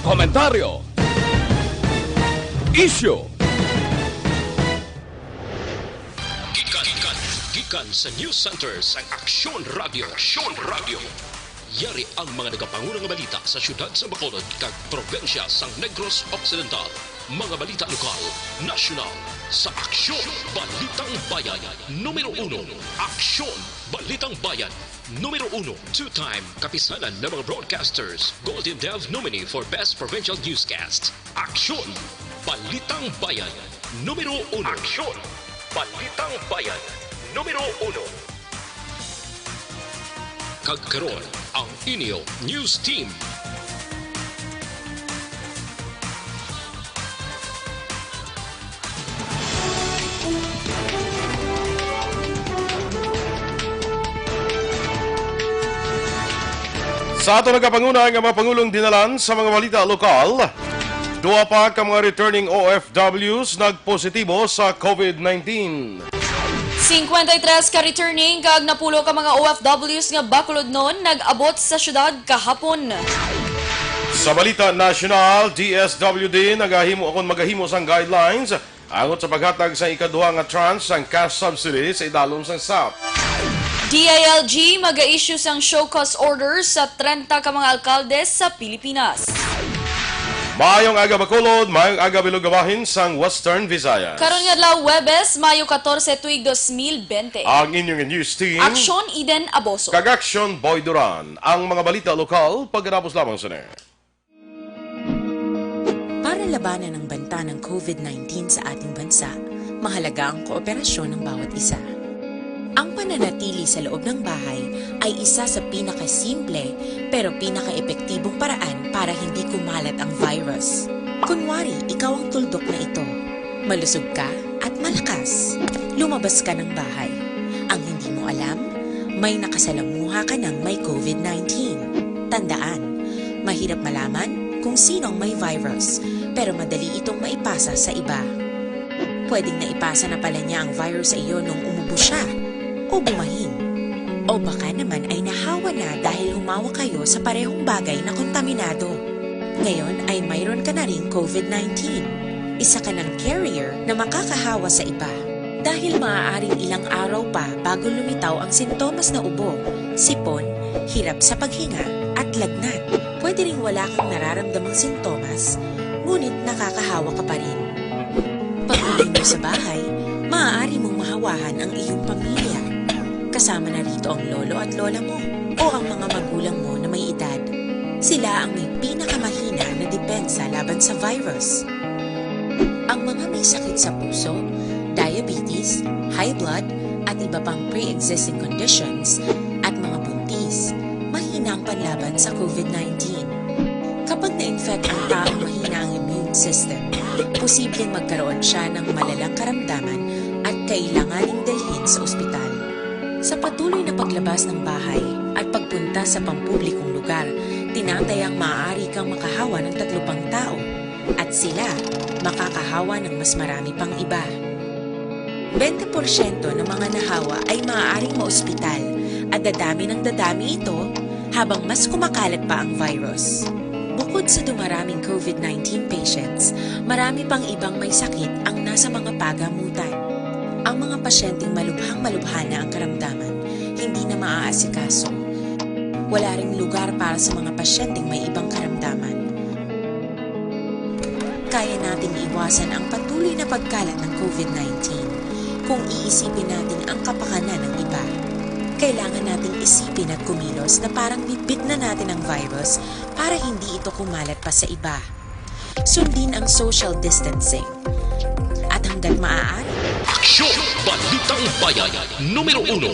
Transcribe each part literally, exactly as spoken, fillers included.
Komentaryo. Isyu. Gikan, gikan, gikan sa News Center sang Aksyon Radio. Aksyon Radio. Yari ang mga nagapanguna nga balita sa siyudad sa Bacolod kag probinsya sang Negros Occidental. Mga balita lokal, nasyonal, sa Aksyon Balitang Bayan. Numero uno, Aksyon Balitang Bayan. Numero uno, two-time Kapisanan ng mga Broadcasters Golden Dove nominee for Best Provincial Newscast. Aksyon! Balitang Bayan, numero uno. Aksyon! Balitang Bayan, numero uno. Kag karon, ang inyo news team. Sa ato nagapanguna nga mga pangulong dinalan sa mga balita lokal, duha pa ka mga returning O F Ws nagpositibo sa COVID nineteen. Cincuenta y tres ka returning kag napulo ka mga O F Ws nga Bacolodnon nag-abot sa syudad kahapon. Sa balita nasyonal, D S W D nagahimo, akon magahimo sang guidelines angot sa paghatag sa ikaduha nga tranche sang cash subsidy sa idalom sang SAP. D I L G mag-issue sang show cause orders sa trenta ka mga alkalde sa Pilipinas. Maayong aga, Bacolod, maayong aga, Bilog nga bahin sang Western Visayas. Karon nga adlaw, Huwebes, Mayo catorce, tuig dos mil bente. Ang inyong news team, Aksyon Eden Aboso. Kag Aksyon Boy Duran. Ang mga balita lokal pagkatapos lamang sini. Para labanan ang banta ng COVID nineteen sa ating bansa, mahalaga ang kooperasyon ng bawat isa. Ang pananatili sa loob ng bahay ay isa sa pinakasimple pero pinakaepektibong paraan para hindi kumalat ang virus. Kunwari, ikaw ang tuldok na ito. Malusog ka at malakas. Lumabas ka ng bahay. Ang hindi mo alam, may nakasalamuha ka ng may COVID nineteen. Tandaan, mahirap malaman kung sino ang may virus, pero madali itong maipasa sa iba. Pwedeng naipasa na pala niya ang virus sa iyo nung umubo siya o bumahin. O baka naman ay nahawa na dahil humawa kayo sa parehong bagay na kontaminado. Ngayon ay mayroon ka na ring COVID nineteen. Isa ka ng carrier na makakahawa sa iba. Dahil maaaring ilang araw pa bago lumitaw ang sintomas na ubo, sipon, hirap sa paghinga, at lagnat. Pwede ring wala kang nararamdamang sintomas, ngunit nakakahawa ka pa rin. Pag-uwi mo sa bahay, maaari mong mahawahan ang iyong pamilya. Kasama na rito ang lolo at lola mo o ang mga magulang mo na may edad. Sila ang may pinakamahina na depensa laban sa virus. Ang mga may sakit sa puso, diabetes, high blood, at iba pang pre-existing conditions, at mga buntis, mahina ang panlaban sa COVID nineteen. Kapag na-infect ang taong mahina ang immune system, posibleng magkaroon siya ng malalang karamdaman at kailanganing dalhin sa ospital. Sa patuloy na paglabas ng bahay at pagpunta sa pampublikong lugar, tinatayang maaari kang makahawa ng tatlo pang tao, at sila makakahawa ng mas marami pang iba. Bente porsyento ng mga nahawa ay maaaring maospital at dadami ng dadami ito habang mas kumakalat pa ang virus. Bukod sa dumaraming COVID nineteen patients, marami pang ibang may sakit ang nasa mga pagamutan. Ang mga pasyenteng malubhang-malubha na ang karamdaman, hindi na maaasikaso. Wala ring lugar para sa mga pasyenteng may ibang karamdaman. Kaya nating iwasan ang patuloy na pagkalat ng COVID nineteen kung iisipin natin ang kapakanan ng iba. Kailangan nating isipin at kumilos na parang bitbit na natin ang virus para hindi ito kumalat pa sa iba. Sundin ang social distancing. At hanggat maaari, Aksyon! Balitang Bayan, numero uno.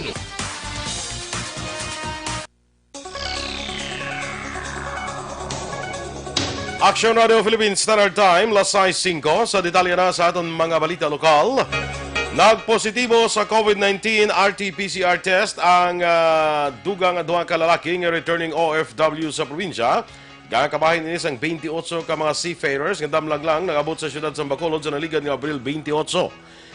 Aksyon Radio Philippine Standard Time, las sais singko. Sa detalye na sa aton mga balita lokal, nagpositibo sa COVID nineteen R T P C R test ang, ah, dugang nga duha ka lalaki nga returning O F W sa probinsya. Gakabahin ini sang twenty-eight ka mga seafarers nga damlag lang nag-abot sa siyudad sa Bacolod sa naligad nga Abril twenty-eight.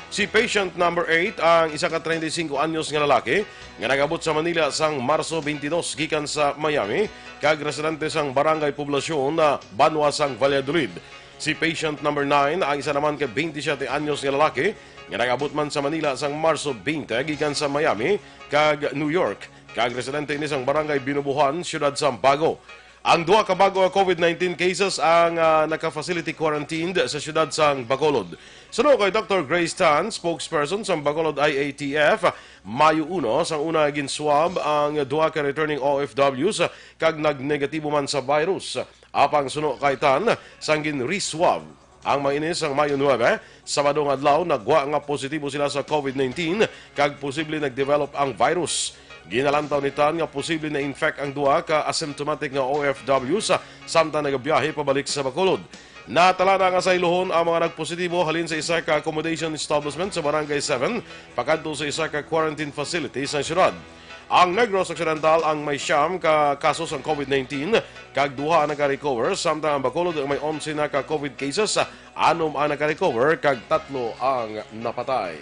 Si patient number eight ang isa ka treinta y cinco anyos nga lalaki nga nag-abot sa Manila sang Marso twenty-two gikan sa Miami, kag residente sang Barangay Poblacion, ah, banwa sang Valladolid. Si patient number nine ang isa naman ka twenty-seven anyos nga lalaki nga nag-abot man sa Manila sang Marso twenty gikan sa Miami kag New York, kag residente ini sang Barangay Binubuhan, Siyudad sang Bago. Ang duha ka bago nga COVID nineteen cases ang, ah, naka-facility quarantined sa siyudad sang Bacolod. Suno kay Doctor Grace Tan, spokesperson sang Bacolod I A T F, Mayo uno sang una gin-swab ang duha ka returning O F Ws kag nagnegatibo man sa virus. Apang suno kay Tan, sang gin-re-swab ang mga ini sang Mayo nuebe, Sabado nga adlaw, nagwa nga positibo sila sa COVID nineteen kag posible nag-develop ang virus. Ginalantaw ni Tan nga posible na-infect ang duha ka asymptomatic nga O F Ws samtang nagabiyahe pabalik sa Bacolod. Natala na nga sa Ilogon ang mga nagpositibo halin sa isa ka accommodation establishment sa Barangay seven pakadto sa isa ka quarantine facility sa siyudad. Ang Negros Occidental ang may siyam ka kaso sang COVID nineteen, kag duha ang naka-recover, samtang ang Bacolod ang may onse na ka COVID cases, anom ang naka-recover, kag tatlo ang napatay.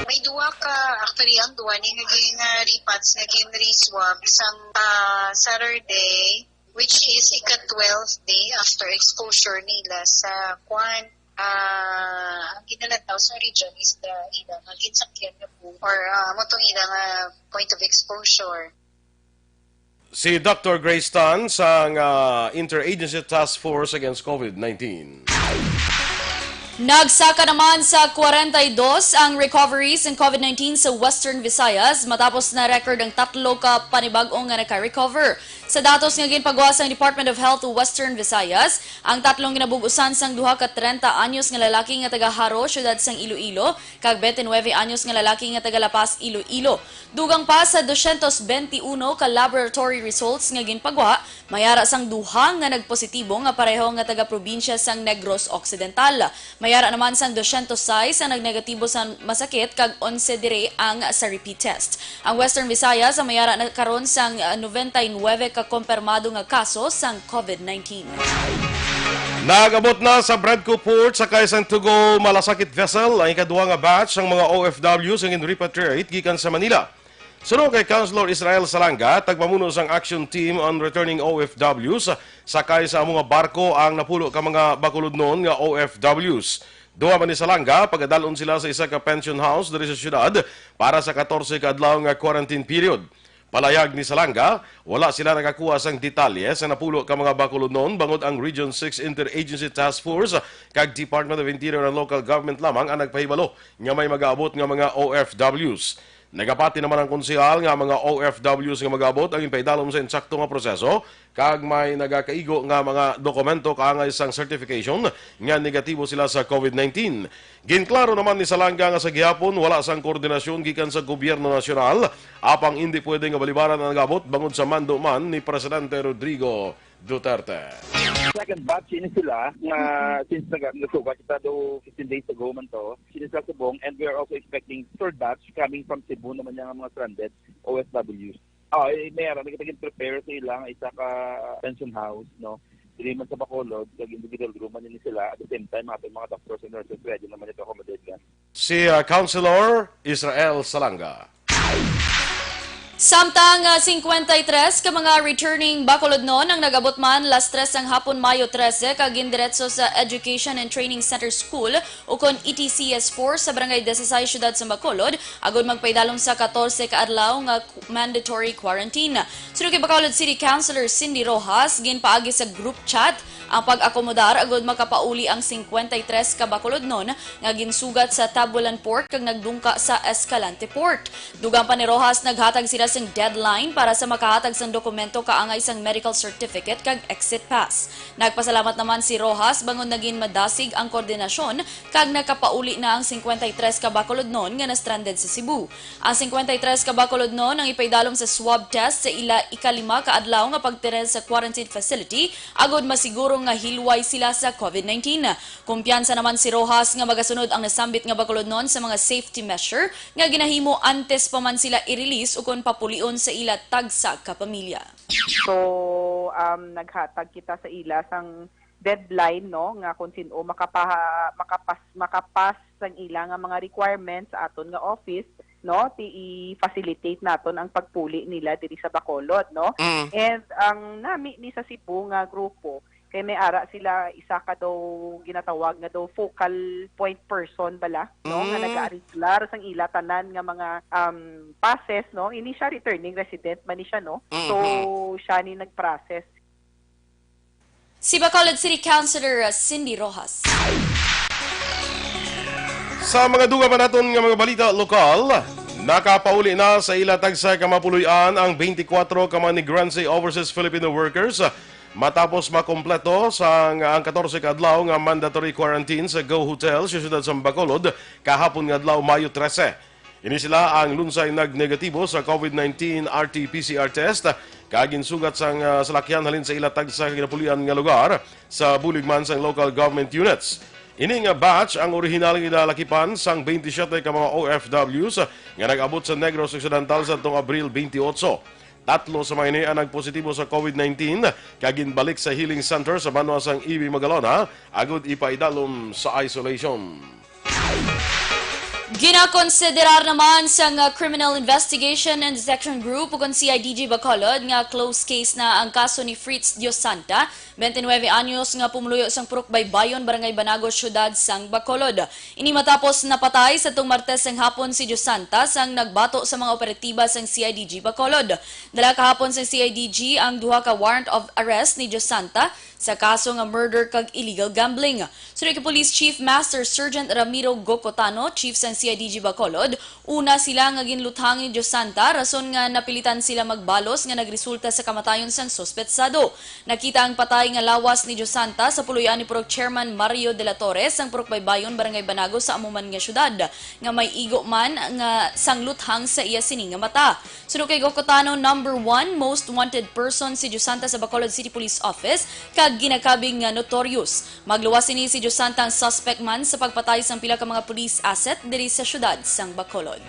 May duha ka, actually, ang duha ni nga gin, ah, repads nga gin-re-swab sang, ah, Saturday, which is ika-twelve day after exposure nila sa kwan, ah, ang ginalantaw sa region is the ila nga ginsakyan nga po or, ah, amo tong ila nga point of exposure. Si Doctor Grace Tan sang, ah, Interagency Task Force Against COVID nineteen. Nagsaka naman sa kwarenta y dos ang recoveries ng COVID nineteen sa Western Visayas matapos na-record ang tatlo ka panibag-o nga naka-recover. Sa datos nga ginpagwa sang Department of Health Western Visayas, ang tatlong ginabug-usan sang duha ka trenta anyos nga lalaki nga taga Jaro, siyudad sang Iloilo, kag twenty-nine anyos nga lalaki nga taga La Paz, Iloilo. Dugang pa sa dosyentos benti uno ka laboratory results nga ginpagwa, may ara sang duha nga nagpositibo nga pareho nga taga-probinsya sang Negros Occidental. May ara naman sang dosyentos sais ang nagnegatibo sa masakit kag onse diri ang sa repeat test. Ang Western Visayas ang may ara na karon sang, ah, noventa y nuebe ka kompirmado nga kaso sang COVID nineteen. Nag-abot na sa Bredco Port sakay sang Togo Malasakit vessel ang ikaduha nga batch sang mga O F Ws nga gin-repatriate gikan sa Manila. Suno kay Councilor Israel Salanga, tagpamuno sang Action Team on Returning O F Ws, sakay sa amo nga barko ang napulo ka mga Bacolodnon nga O F Ws. Duha man ni Salanga, pagadalon sila sa isa ka pension house diri sa siyudad para sa katorse ka adlaw nga quarantine period. Palayag ni Salanga, wala sila nakakuha sang detalye sa napulo ka mga Bacolodnon bangod ang Region six Interagency Task Force kag Department of Interior and Local Government lamang ang nagpahibalo nga may mag-aabot nga mga O F Ws. Nagapati naman ang konsehal nga mga O F Ws nga mag-abot ang ginpaidalom sa insakto nga proseso, kag may nagakaigo nga mga dokumento kaangay sang certification nga negatibo sila sa COVID nineteen. Ginklaro naman ni Salanga nga sa gihapon wala sang koordinasyon gikan sa gobyerno nasyonal, apang indi pwede nga balibaran ang nag-abot bangod sa mando man ni Presidente Rodrigo Duterte. Second batch ini sila nga since nag nagsugat kita do fifteen days ago man to, sini sila subong, and we are also expecting third batch coming from Cebu naman nga mga stranded O F Ws. Ah, eh, may ara, nagtagin prepare sa ilang isa ka pension house, no? Dili man sa Bacolod, kag individual room man ini sila. At the same time, ato mga doctors and nurses ready naman ito accommodate them. Si, ah, Councilor Israel Salanga. Samtang, ah, singkwenta y tres ka mga returning Bacolodnon ang nag-abot man las tres sang hapon, Mayo trese, kag gindiretso sa Education and Training Center School, ukon E T C S four, sa Barangay Dieciséis, Siyudad sa Bacolod, agud magpaidalom sa katorse ka adlaw nga qu-, mandatory quarantine. Suno kay Bacolod City Councilor Cindy Rojas, ginpaagi sa group chat ang pag-akomodar agud makapauli ang singkwenta y tres ka Bacolodnon nga ginsugat sa Tabulan Port kag nagdungka sa Escalante Port. Dugang pa ni Rojas, naghatag sila sing deadline para sa makahatag sang dokumento kaangay sang medical certificate kag exit pass. Nagpasalamat naman si Rojas bangod nagin madasig ang koordinasyon kag nakapauli na ang singkwenta y tres ka Bacolodnon nga na-stranded sa Cebu. Ang singkwenta y tres ka Bacolodnon ang ipaidalom sa swab test sa ila ikalima ka adlaw nga pagtener sa quarantine facility agud masiguro nga hilway sila sa COVID nineteen. Kumpiyansa naman si Rojas nga magasunod ang nasambit nga Bacolodnon sa mga safety measure nga ginahimo antes pa man sila i-release ukon papulion sa ila tagsa ka pamilya. So, um, naghatag kita sa ila sang deadline, no, nga kung sin-o makapaha-, makapas-, makapas sang ila nga mga requirements sa aton nga office, no, ti i-facilitate naton ang pagpuli nila diri sa Bacolod, no? Mm. And ang nami ni sa Cebu nga grupo, kay may ara sila isa ka daw ginatawag nga daw focal point person bala, no, nga Mm. nagaariglar sang ila tanan nga mga, um, passes, no? Ini siya returning resident man ni siya, no? So, Mhm. siya ni nag-process. Si Bacolod City Councilor Cindy Rojas. Sa mga dugang pa naton nga mga balita lokal, nakapauli na sa ila tagsa ka mga puloy-an ang twenty-four ka mga Negranse Overseas Filipino workers matapos makompleto sang ang katorse ka adlaw nga mandatory quarantine sa Go Hotel sa siyudad sa Bacolod kahapon nga adlaw, Mayo trese. Ini sila ang lunsay nag-negatibo sa COVID nineteen R T P C R test kag ginsugat sang, ah, salakyan halin sa ila tagsa ka ginapulian nga lugar sa bulig man sang local government units. Ini nga batch ang orihinal nga ginalakipan sang twenty-seven ka mga O F Ws nga nag-abot sa Negros Occidental sa tong Abril twenty-eight. Tatlo sa mga ini ang nagpositibo sa COVID nineteen kag ginbalik sa healing center sa banwa sang E B Magalona agud ipaidalom sa isolation. Ginakonsiderar naman sang, uh, Criminal Investigation and Detection Group, ukon C I D G Bacolod, nga closed case na ang kaso ni Fritz Diosanta, twenty-nine anyos, nga pumuluyo sang Purok Baybayon, Barangay Banago, Siyudad sang Bacolod. Ini matapos napatay sa tong Martes sang hapon si Diosanta sang nagbato sa mga operatiba sang C I D G Bacolod. Dala kahapon sang C I D G ang duha ka warrant of arrest ni Diosanta sa kaso nga murder kag illegal gambling. Suno kay Police Chief Master Sergeant Ramiro Gokotano, chief sang C I D G Bacolod, una sila nga ginluthang ni Diosanta, rason nga napilitan sila magbalos nga nagresulta sa kamatayon sang suspetsado. Nakita ang patay nga lawas ni Diosanta sa puloy-an ni Purok Chairman Mario de la Torre sang Purok Baybayon, Barangay Banago sa amo man nga syudad, nga may igo man nga sang luthang sa iya sini nga mata. Suno kay Gokotano, number one most wanted person si Diosanta sa Bacolod City Police Office kag ginakabig nga notorious. Magluwas sini si Diosanta ang suspect man sa pagpatay sang pila ka mga police asset diri sa siyudad sang Bacolod.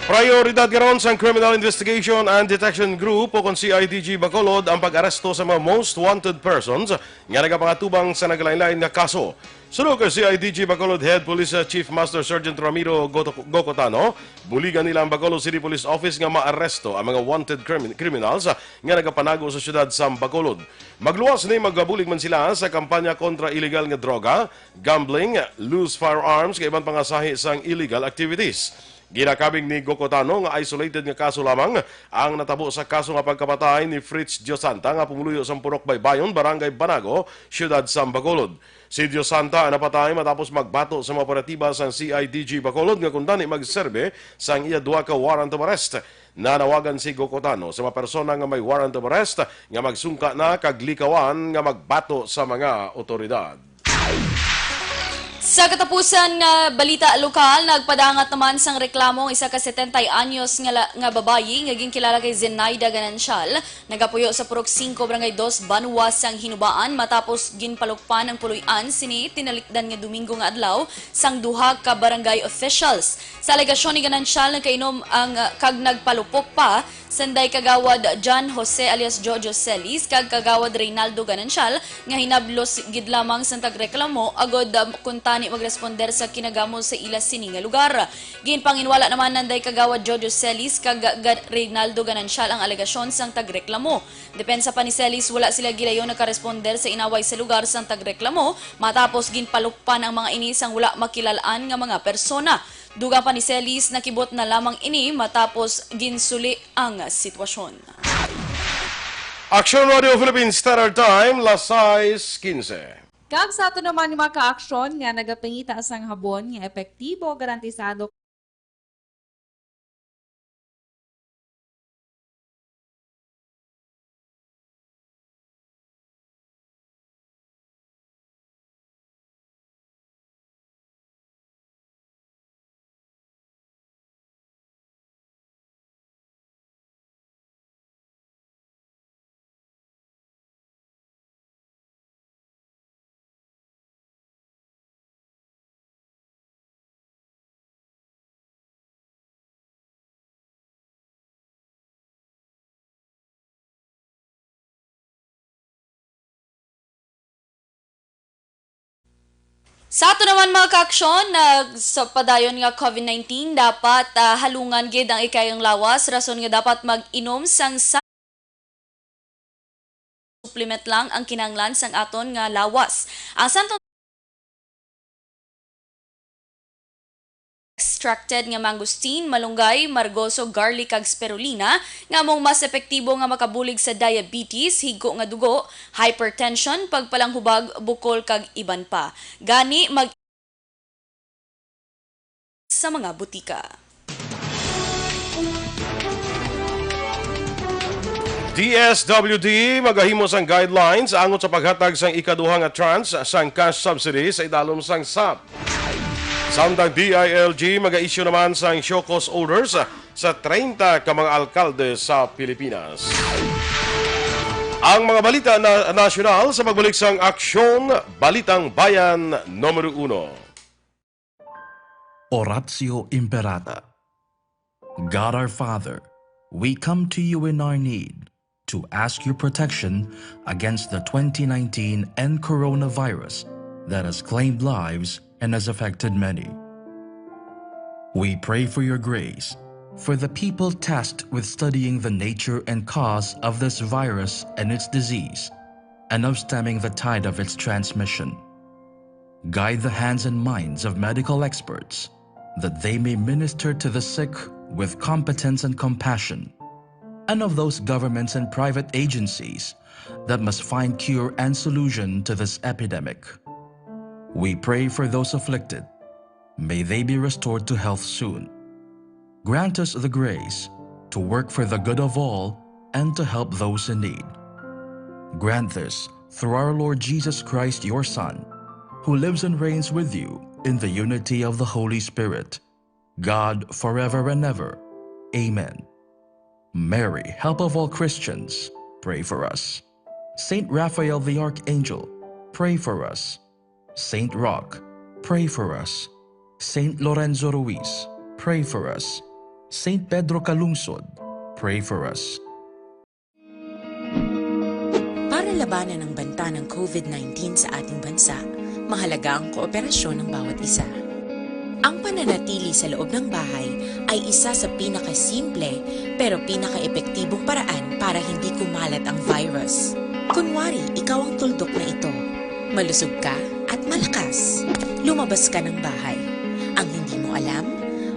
Prioridad karon sang Criminal Investigation and Detection Group, ukon C I D G Bacolod, ang pag-aresto sa mga most wanted persons nga nagapangatubang sa nagalain-lain nga kaso. Suno kay C I D G Bacolod Head Police Chief Master Sergeant Ramiro Goto-, Gokotano, buligan nila ang Bacolod City Police Office nga maaresto ang mga wanted crimi-, criminals nga nagapanago sa siyudad sa Bacolod. Magluwas ni magabulig man sila sa kampanya kontra illegal nga droga, gambling, loose firearms, kag iban pa nga sahi sang illegal activities. Ginakabig ni Gokotano nga isolated nga kaso lamang ang natabo sa kaso nga pagkapatay ni Fritz Diosanta nga pumuluyo sang Purok Baybayon, Barangay Banago, Siyudad sang Bacolod. Si Diosanta ang napatay matapos magbato sa mga operatiba sang C I D G Bacolod nga kuntani magserbe sang iya duha ka warrant of arrest. Nanawagan si Gokotano sa mga persona nga may warrant of arrest nga magsungka na kag likawan nga magbato sa mga otoridad. Sa katapusan nga balita lokal, nagpadangat naman sang reklamo ang isa ka setenta anyos nga la-, nga babayi nga ginkilala kay Zenaida Ganancial. Nagapuyo sa Purok Singko, Barangay Dos, Banwa sang Hinubaan matapos ginpalukpan ang puloy-an sini tinalikdan nga Domingo nga adlaw sang duha ka barangay officials. Sa alegasyon ni Ganancial, nagkainom ang, ah, kag nagpalupok pa sanday Kagawad John Jose alias Jojo Celis kag Kagawad Reynaldo Ganancial nga hinablos gid lamang sang tagreklamo agod, ah, kuntani magresponder sa kinagamo sa ila sini nga lugar. Ginpanginwala naman nanday Kagawad Jojo Celis kag Ga-, Reynaldo Ganancial ang alegasyon sang tagreklamo. Depensa pa ni Celis, wala sila gilayon nakaresponder sa inaway sa lugar sang tagreklamo matapos ginpalukpan ang mga ini sang wala makilal-an nga mga persona. Dugang pa ni Celis, nakibot na lamang ini matapos ginsuli ang sitwasyon. Aksyon Radio Philippines Standard Time, las sais quince. Kag sa ato naman nga mga ka-aksyon nga nagapangita sang habon nga epektibo, garantisado, Sa ato naman, mga kaaksyon, nag-, sa padayon nga COVID nineteen, dapat, ah, halungan gid ang ikaayong lawas, rason nga dapat mag-inom sang sa-, supplement lang ang kinahanglan sang aton nga lawas. Ang santo extracted nga mangosteen, malunggay, margoso, garlic, kag spirulina, nga amo ang mas epektibo nga makabulig sa diabetes, higko nga dugo, hypertension, pagpalanghubag, bukol, kag iban pa. Gani, mag sa mga butika. D S W D magahimo sang guidelines angot sa paghatag sang ikaduha nga tranche sang cash subsidy sa idalom sang sap. Samtang D I L G maga-issue naman sang show cause orders sa treinta ka mga alkalde sa Pilipinas. Ang mga balita na nasyonal sa pagbalik sang Aksyon, Balitang Bayan Numero Uno. Oratio Imperata. God our Father, we come to you in our need to ask your protection against the twenty nineteen N coronavirus that has claimed lives and has affected many. We pray for your grace for the people tasked with studying the nature and cause of this virus and its disease, and of stemming the tide of its transmission. Guide the hands and minds of medical experts, that they may minister to the sick with competence and compassion, and of those governments and private agencies that must find cure and solution to this epidemic. We pray for those afflicted. May they be restored to health soon. Grant us the grace to work for the good of all and to help those in need. Grant this through our Lord Jesus Christ, your Son, who lives and reigns with you in the unity of the Holy Spirit, God, forever and ever. Amen. Mary, help of all Christians, pray for us. Saint Raphael the Archangel, pray for us. Saint Roch, pray for us. Saint Lorenzo Ruiz, pray for us. Saint Pedro Calungsod, pray for us. Para labanan ang banta ng COVID nineteen sa ating bansa, mahalaga ang kooperasyon ng bawat isa. Ang pananatili sa loob ng bahay ay isa sa pinakasimple pero pinakaepektibong paraan para hindi kumalat ang virus. Kunwari, ikaw ang tuldok na ito. Malusog ka at malakas. Lumabas ka ng bahay. Ang hindi mo alam,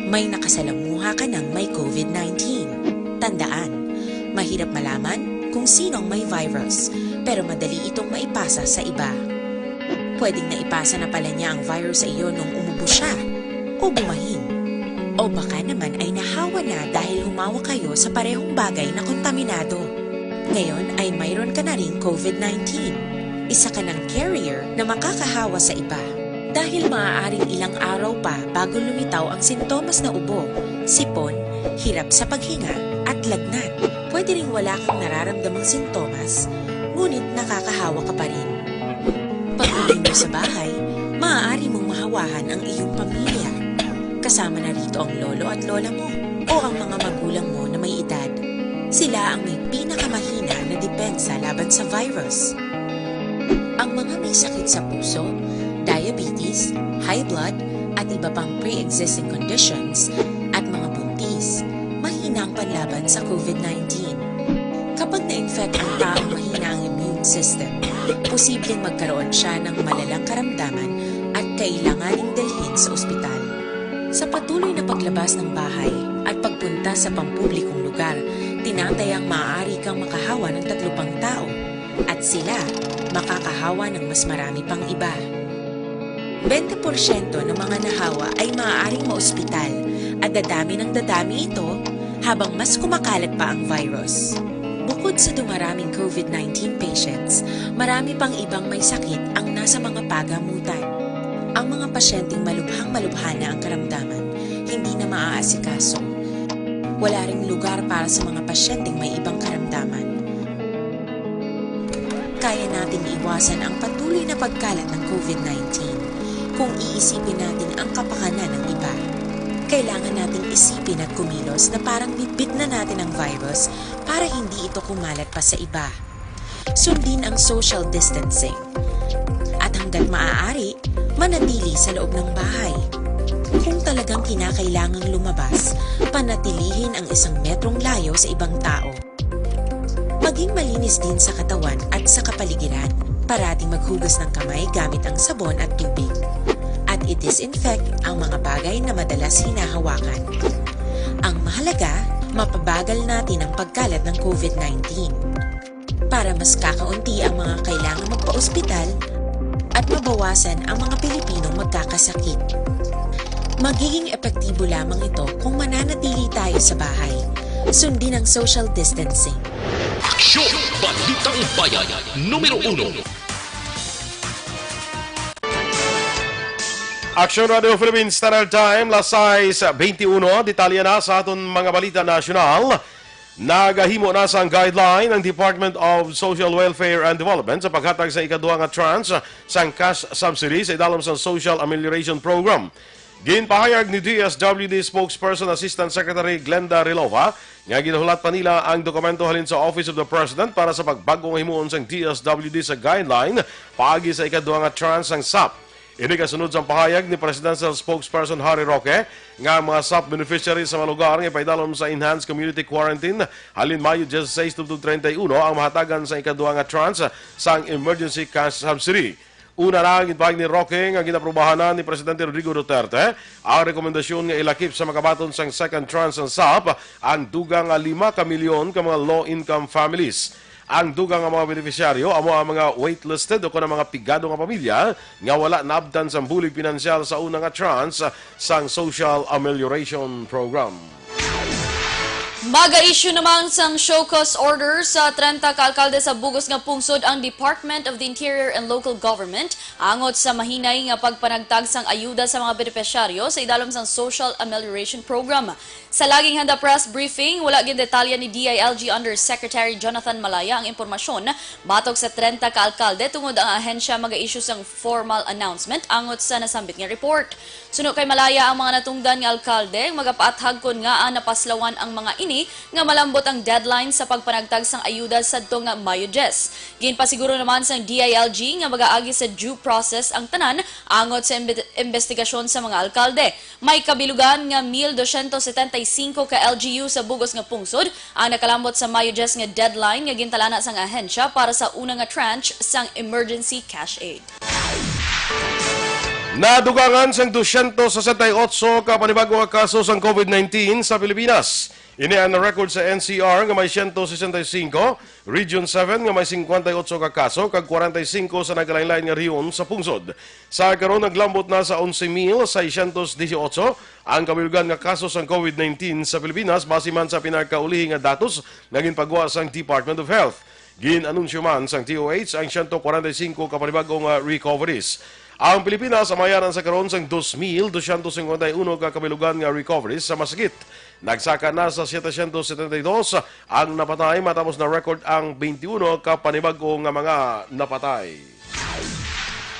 may nakasalamuha ka ng may COVID nineteen. Tandaan, mahirap malaman kung sino ang may virus, pero madali itong maipasa sa iba. Pwedeng naipasa na pala niya ang virus sa iyo nung umubo siya o bumahin. O baka naman ay nahawa na dahil humawak kayo sa parehong bagay na kontaminado. Ngayon ay mayroon ka na ring COVID nineteen. Isa ka ng carrier na makakahawa sa iba. Dahil maaaring ilang araw pa bago lumitaw ang sintomas na ubo, sipon, hirap sa paghinga, at lagnat. Pwede ring wala kang nararamdamang sintomas, ngunit nakakahawa ka pa rin. Pag-uwi mo sa bahay, maaari mong mahawahan ang iyong pamilya. Kasama na rito ang lolo at lola mo o ang mga magulang mo na may edad. Sila ang may pinakamahina na depensa laban sa virus. Ang mga may sakit sa puso, diabetes, high blood, at iba pang pre-existing conditions, at mga buntis, mahina ang panlaban sa COVID nineteen. Kapag na-infect ang taong mahina ang immune system, posibleng magkaroon siya ng malalang karamdaman at kailanganing dalhin sa ospital. Sa patuloy na paglabas ng bahay at pagpunta sa pampublikong lugar, tinatayang maaari kang makahawa ng tatlo pang tao, at sila makakahawa ng mas marami pang iba. Bente porsyento ng mga nahawa ay maaaring maospital, at dadami ng dadami ito habang mas kumakalat pa ang virus. Bukod sa dumaraming COVID nineteen patients, marami pang ibang may sakit ang nasa mga pagamutan. Ang mga pasyenteng malubhang-malubha na ang karamdaman, hindi na maaasikaso. Wala ring lugar para sa mga pasyenteng may ibang karamdaman. Kaya nating iwasan ang patuloy na pagkalat ng COVID nineteen kung iisipin natin ang kapakanan ng iba. Kailangan nating isipin at kumilos na parang bitbit na natin ang virus para hindi ito kumalat pa sa iba. Sundin ang social distancing. At hanggat maaari, Manatili sa loob ng bahay. Kung talagang kinakailangang lumabas, panatilihin ang isang metrong layo sa ibang tao. Maging malinis din sa katawan at sa kapaligiran. Parating maghugas ng kamay gamit ang sabon at tubig. At i-disinfect ang mga bagay na madalas hinahawakan. Ang mahalaga, mapabagal natin ang pagkalat ng COVID nineteen. Para mas kakaunti ang mga kailangang magpa-ospital at mabawasan ang mga Pilipinong magkakasakit. Magiging epektibo lamang ito kung mananatili tayo sa bahay. Sundin ang social distancing. Aksyon! Balitang Bayan, numero uno. Aksyon Radio Philippines Standard Time, las sais beintiuno. Detalye na sa aton mga balita nasyonal. Nagahimo na sang guideline ang Department of Social Welfare and Development sa paghatag sa ikaduha nga tranche sang cash subsidy sa idalom sang Social Amelioration Program. Ginpahayag ni D S W D Spokesperson Assistant Secretary Glenda Rilova nga ginahulat pa nila ang dokumento halin sa Office of the President para sa pagbag-o nga himuon sang D S W D sa guideline paagi sa ikaduha nga tranche sang sap. Ini kasunod sang pahayag ni Presidential Spokesperson Harry Roque nga ang mga sap beneficiaries sa mga lugar nga ipaidalom sa Enhanced Community Quarantine halin Mayo diyesisais tubtob treinta y uno ang mahatagan sa ikaduha nga tranche sang emergency cash subsidy. Una na, ginpahayag ni Roque nga ginaprobahan na ni Presidente Rodrigo Duterte ang rekomendasyon nga ilakip sa makabaton sang second tranche sang sap ang dugang nga lima ka milyon ka mga low-income families. Ang dugang nga mga benepisyaryo amo ang mga waitlisted o kon ang mga pigado nga pamilya nga wala naabtan sang bulig pinansyal sa una nga tranche sang Social Amelioration Program. Maga-issue naman sang show cause order sa trenta ka alkalde sa bugos nga pungsod ang Department of the Interior and Local Government angot sa mahinay nga pagpanagtag sang ayuda sa mga benepisyaryo sa idalom sang Social Amelioration Program. Sa laging handa press briefing, wala gindetalya ni D I L G Undersecretary Jonathan Malaya ang impormasyon batok sa trenta ka alkalde tungod ang ahensya maga-issue sang formal announcement angot sa nasambit nga report. Suno kay Malaya, ang mga natungdan nga alkalde magapaathag kon ngaa napaslawan ang mga ini nga malambot ang deadline sa pagpanagtag sang ayuda sadto nga Mayo diyes. Ginpasiguro naman sang D I L G nga magaagi sa due process ang tanan angot sa imbe- imbestigasyon sa mga alkalde. May kabilugan nga mil dosyentos setenta y cinco ka L G U sa bugos nga pungsod ang nakalambot sa Mayo diyes nga deadline nga gintalana sang ahensya para sa una nga tranche sang emergency cash aid. Nadugangan sang dosyentos sesenta y otso ka panibago nga kaso sang COVID nineteen sa Pilipinas. Ini ang na-record sa N C R nga may siyento sesenta y singko, Region seven nga may singkwenta y otso ka kaso, kag kwarenta y singko sa nagkalainlain nga rehiyon sa pungsod. Sa karon, naglambot na sa onse mil seiscientos dieciocho ang kabilugan nga kaso sang COVID nineteen sa Pilipinas, base man sa pinakaulihi nga datos nga ginpagwa sang Department of Health. Gin-anunsyo man sang D O H ang siyento kwarenta y singko ka panibago nga recoveries. Ang Pilipinas amayanan sa karon sang dos mil dosyentos singkwenta y uno ka kabilugan nga recoveries sa masakit. Nagsaka na sa setecientos setenta y dos ang napatay, matapos na-record ang twenty-one ka panibago nga mga napatay.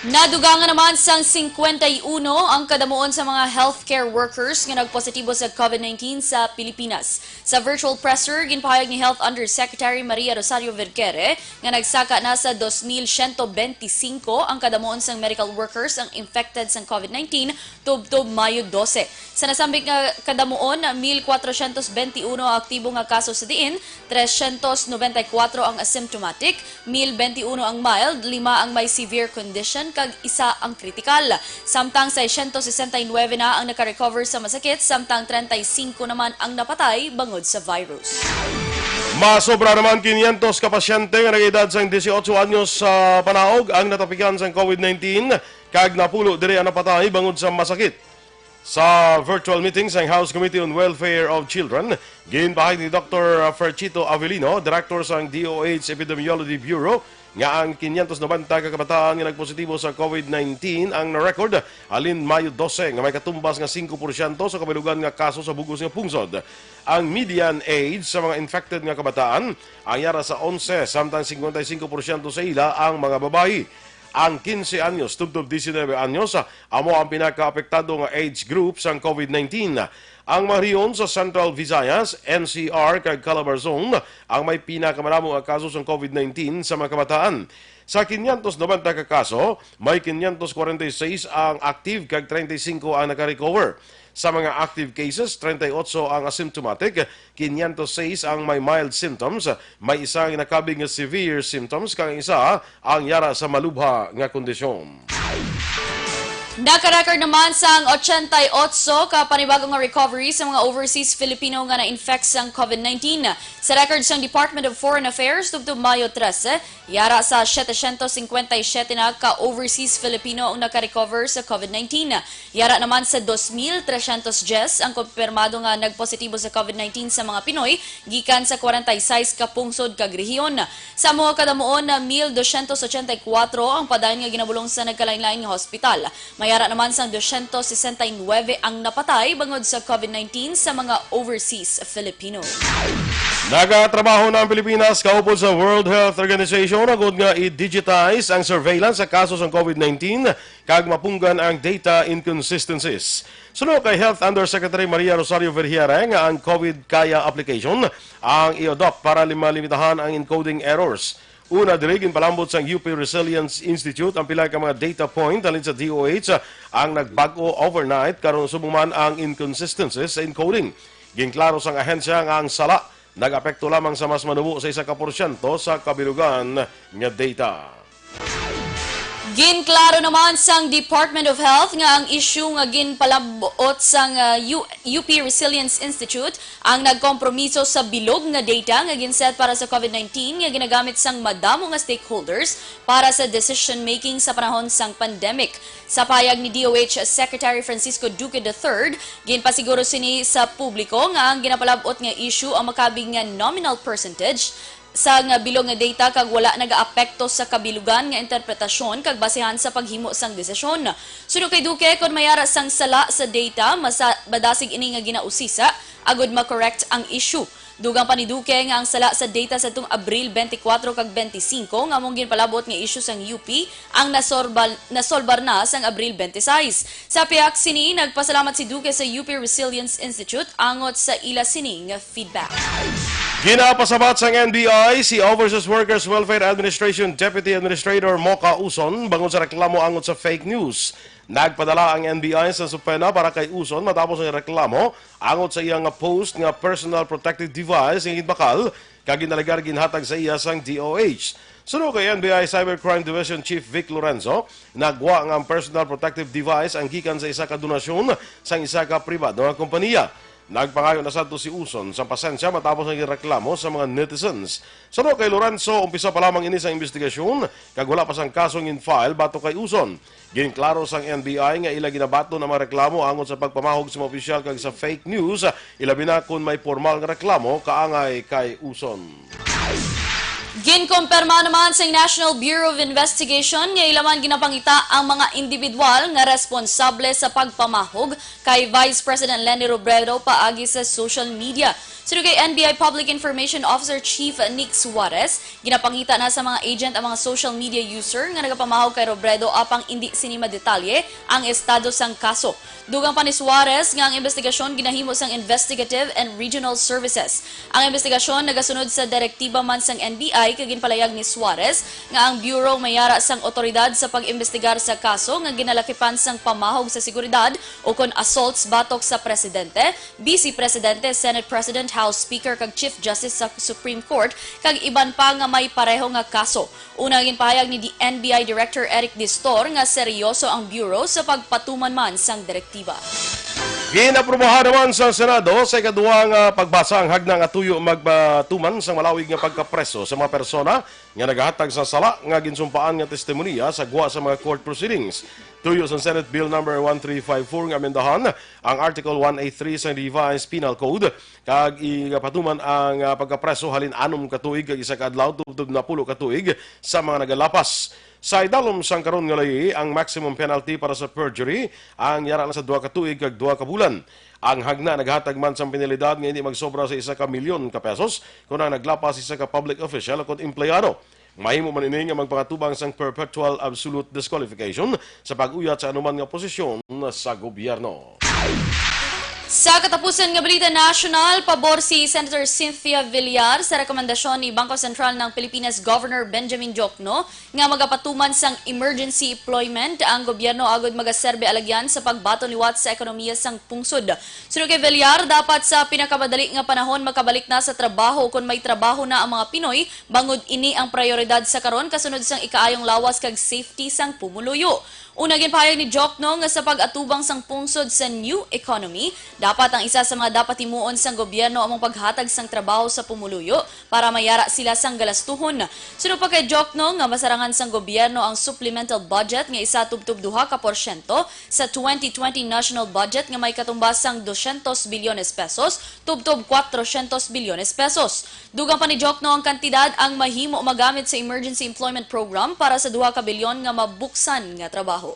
Nadugangan naman sang singkwenta y uno ang kadamuon sa mga healthcare workers nga nagpositibo sa COVID nineteen sa Pilipinas. Sa virtual presser, ginpahayag ni Health Undersecretary Maria Rosario Vergere nga nagsaka na sa dos mil siyento benti singko ang kadamuon sang medical workers ang infected sang COVID nineteen tubtob Mayo dose. Sa nasambit nga kadamuon, mil kwatrosyentos benti uno ang aktibo nga kaso sa diin tresyentos nobenta y kuwatro ang asymptomatic, mil benti uno ang mild, lima ang may severe condition, kag isa ang kritikal. Samtang seiscientos sesenta y nuebe na ang nakarecover sa masakit, samtang treinta y cinco naman ang napatay bangod sa virus. Masobra naman kinyentos ka pasyente nga nag-edad sang dieciocho anyos sa panaog ang natapikan sang COVID nineteen, kag napulo diri ang napatay bangod sa masakit. Sa virtual meeting sang House Committee on Welfare of Children, ginpahayag ni Doktor Ferchito Avelino, Director sang D O H Epidemiology Bureau, nga ang kinyentos nobenta ka kabataan nga nagpositibo sa COVID nineteen ang na-record halin Mayo dose, nga may katumbas nga singko porsyento sa kabilugan nga kaso sa bugos nga pungsod. Ang median age sa mga infected nga kabataan ang yara sa onse, samtang singkwenta y singko porsyento sa ila ang mga babayi. Ang kinse anyos tubtob diecinuebe anyos amo ang pinakaapektado nga age group sang COVID nineteen. Ang mga rehiyon sa Central Visayas, N C R, kag Calabarzon ang may pinakamadamo nga kaso sang COVID nineteen sa mga kabataan. Sa quinientos noventa ka kaso, may quinientos kwarenta y seis ang active kag treinta y cinco ang naka-recover. Sa mga active cases, treinta y ocho ang asymptomatic, quinientos seis ang may mild symptoms, may isa ang nakabig nga severe symptoms, kag ang isa ang yara sa malubha nga kondisyon. Naka-record naman sang ochenta y ocho ka panibago nga recovery sa mga overseas Filipino nga na-infect sang COVID nineteen. Sa record sang Department of Foreign Affairs, tubtob Mayo trese, yara sa setecientos cincuenta y siete na ka overseas Filipino ang naka-recover sa COVID nineteen. Yara naman sa dos mil trescientos diyes ang kumpirmado nga nagpositibo sa COVID nineteen sa mga Pinoy gikan sa kwarenta y seis ka pungsod kag rehiyon. Sa amo nga kadamuon, mil dosyentos ochenta y kuwatro ang padayon nga ginabulong sa nagkalainlain nga hospital. May ara naman sang dosyentos sesenta y nuebe ang napatay bangod sa COVID nineteen sa mga overseas Filipino. Nagatrabaho na ang Pilipinas kaupod sa World Health Organization agod nga i-digitize ang surveillance sa kaso sang COVID nineteen kag mapunggan ang data inconsistencies. Suno kay Health Undersecretary Maria Rosario Vergeire nga ang COVID Kaya application ang i-adopt para lima-, limitahan ang encoding errors. Una diri, ginpalambot sang U P Resilience Institute ang pila ka mga data point halin sa D O H ang nagbag-o overnight, karon subong man ang inconsistencies sa encoding. Ginklaro sang ahensya nga ang sala nag-apekto lamang sa mas manubo sa isa ka porsyento sa kabilugan nga data. Ginklaro naman sang Department of Health nga ang issue nga ginpalabot sang uh, U- UP Resilience Institute ang nagkompromiso sa bilog nga data nga ginset para sa COVID nineteen nga ginagamit sang madamo nga stakeholders para sa decision-making sa panahon sang pandemic. Sa payag ni D O H Secretary Francisco Duque the third, ginpasiguro sini sa publiko nga ang ginapalabot nga issue ang makabig nga nominal percentage sa nga bilog nga data kag wala nagaapekto sa kabilugan nga interpretasyon kag basehan sa paghimo sang desisyon. Suno kay Duque, kon mayara sang sala sa data, masa-, madasig ini nga ginausisa agud ma-correct ang issue. Dugang pa ni Duque nga ang sala sa data sa tung Abril twenty-four kag twenty-five nga among ginpalabot nga issue sang U P ang nasorbal, nasolbar na sang Abril twenty-six. Sa pihak sini, nagpasalamat si Duque sa U P Resilience Institute angot sa ila sining feedback. Ginapasabat sang N B I si Overseas Workers Welfare Administration Deputy Administrator Mocha Uson bangod sa reklamo angot sa fake news. Nagpadala ang N B I sa subpoena para kay Uson matapos ang reklamo angot sa iya nga post nga personal protective device nga ginbakal kag ginalegar ginhatag sa iya sang D O H. Suno kay N B I Cybercrime Division Chief Vic Lorenzo, nagwa nga ang personal protective device ang gikan sa isa ka donasyon sang isa ka pribado nga kompanya. Nagpangayo na sadto si Uson sang pasensya matapos ang reklamo sa mga netizens. Suno kay Lorenzo, umpisa pa lamang ini sa investigasyon kag wala pa sang kaso nga gin-file batok kay Uson. Ginklaro sang N B I nga ila ginabaton ang mga reklamo angot sa pagpamahog sa mga opisyal kag sa fake news, ilabi na kon may pormal nga reklamo kaangay kay Uson. Ginkumpirma naman sa National Bureau of Investigation nga ila man ginapangita ang mga individual nga responsable sa pagpamahog kay Vice President Leni Robredo paagi sa social media. Suno kay N B I Public Information Officer Chief Nick Suarez, ginapangita na sa mga agent ang mga social media user nga nagapamahog kay Robredo apang indi sini madetalye ang estado sang kaso. Dugang pa ni Suarez nga ang investigasyon ginahimo sang Investigative and Regional Services. Ang investigasyon nagasunod sa direktiba man sang N B I kag ginpalayag ni Suarez nga ang bureau may ara sang otoridad sa pag-imbestigar sa kaso nga ginalakipan sang pamahog sa seguridad ukon assaults batok sa presidente, Vice Presidente, Senate President, House Speaker kag Chief Justice sa Supreme Court kag iban pa nga may pareho nga kaso. Una, ginpahayag ni D-, N B I Director Eric Distor nga seryoso ang bureau sa pagpatuman man sang direktiba. Ginaprubahan naman sa Senado sa ikaduha nga pagbasa ang hagna nga tuyo magpatuman sang malawig nga pagkapreso sa mga persona nga nagahatag sa sala nga ginsumpaan nga testimonya sa gwa sa mga court proceedings. Tuyo sa Senate Bill number one three five four nga amendahan ang Article one eight three sa Revised Penal Code kag igapatuman ang, ah, pagkapreso halin anom ka tuig kag isa ka adlaw tubtob napulo ka tuig sa mga nagalapas. Sa idalom sang karon nga layi, ang maximum penalty para sa perjury ang yara na sa duha ka tuig kag duha ka bulan. Ang hagna naghatag man sang penalidad nga indi magsobra sa isa ka milyon ka pesos kon ang naglapas isa ka public official o kon empleyado. Mahimo man ini nga magpangatubang sang perpetual absolute disqualification sa pag-uyat sa anuman nga posisyon sa gobyerno. Sa katapusan nga balita nasyonal, pabor si Senator Cynthia Villar sa rekomendasyon ni Bangko Sentral ng Pilipinas Governor Benjamin Diokno nga magapatuman sang emergency employment ang gobyerno agod magaserbe alagyan sa pagbaton liwat sa ekonomiya sang pungsod. Suno kay Villar, dapat sa pinakamadali nga panahon makabalik na sa trabaho kon may trabaho na ang mga Pinoy, bangod ini ang prioridad sa karon kasunod sang ikaayong lawas kag safety sang pumuluyo. Una, ginpahayag ni Diokno nga sa pag-atubang sang pungsod sa new economy, dapat ang isa sa mga dapat himuon sang gobyerno amo ang paghatag sang trabaho sa pumuluyo para mayara sila sang galastuhon. Suno pa kay Diokno nga masarangan sang gobyerno ang supplemental budget nga isa tubtob duha ka porsyento sa twenty twenty national budget nga may katumbas sang dosyentos bilyones pesos tubtob kwatrosyentos bilyones pesos. Dugang pa ni Diokno, ang kantidad ang mahimo magamit sa Emergency Employment Program para sa duha ka bilyon nga mabuksan nga trabaho.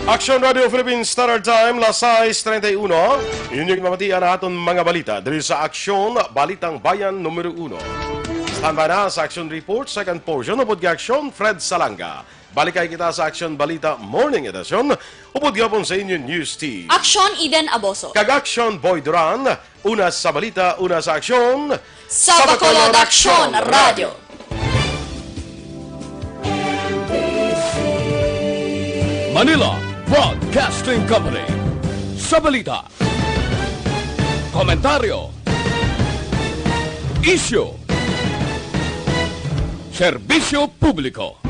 Aksyon Radio Philippines Standard Time, las sais treinta y uno. Inyo ginpamatian ang aton mga balita diri sa Aksyon, Balitang Bayan numero uno. Standby na sa Aksyon Report, second portion, upod kay Aksyon Fred Salanga. Balikay kita sa Aksyon Balita Morning Edition, upod gihapon sa inyo News Team. Aksyon Eden Aboso. Kag Aksyon Boy Duran, una sa balita, una sa aksyon. Sa Bacolod Aksyon Radio. Manila Broadcasting Company. Sa balita, komentaryo, isyu, serbisyo publiko.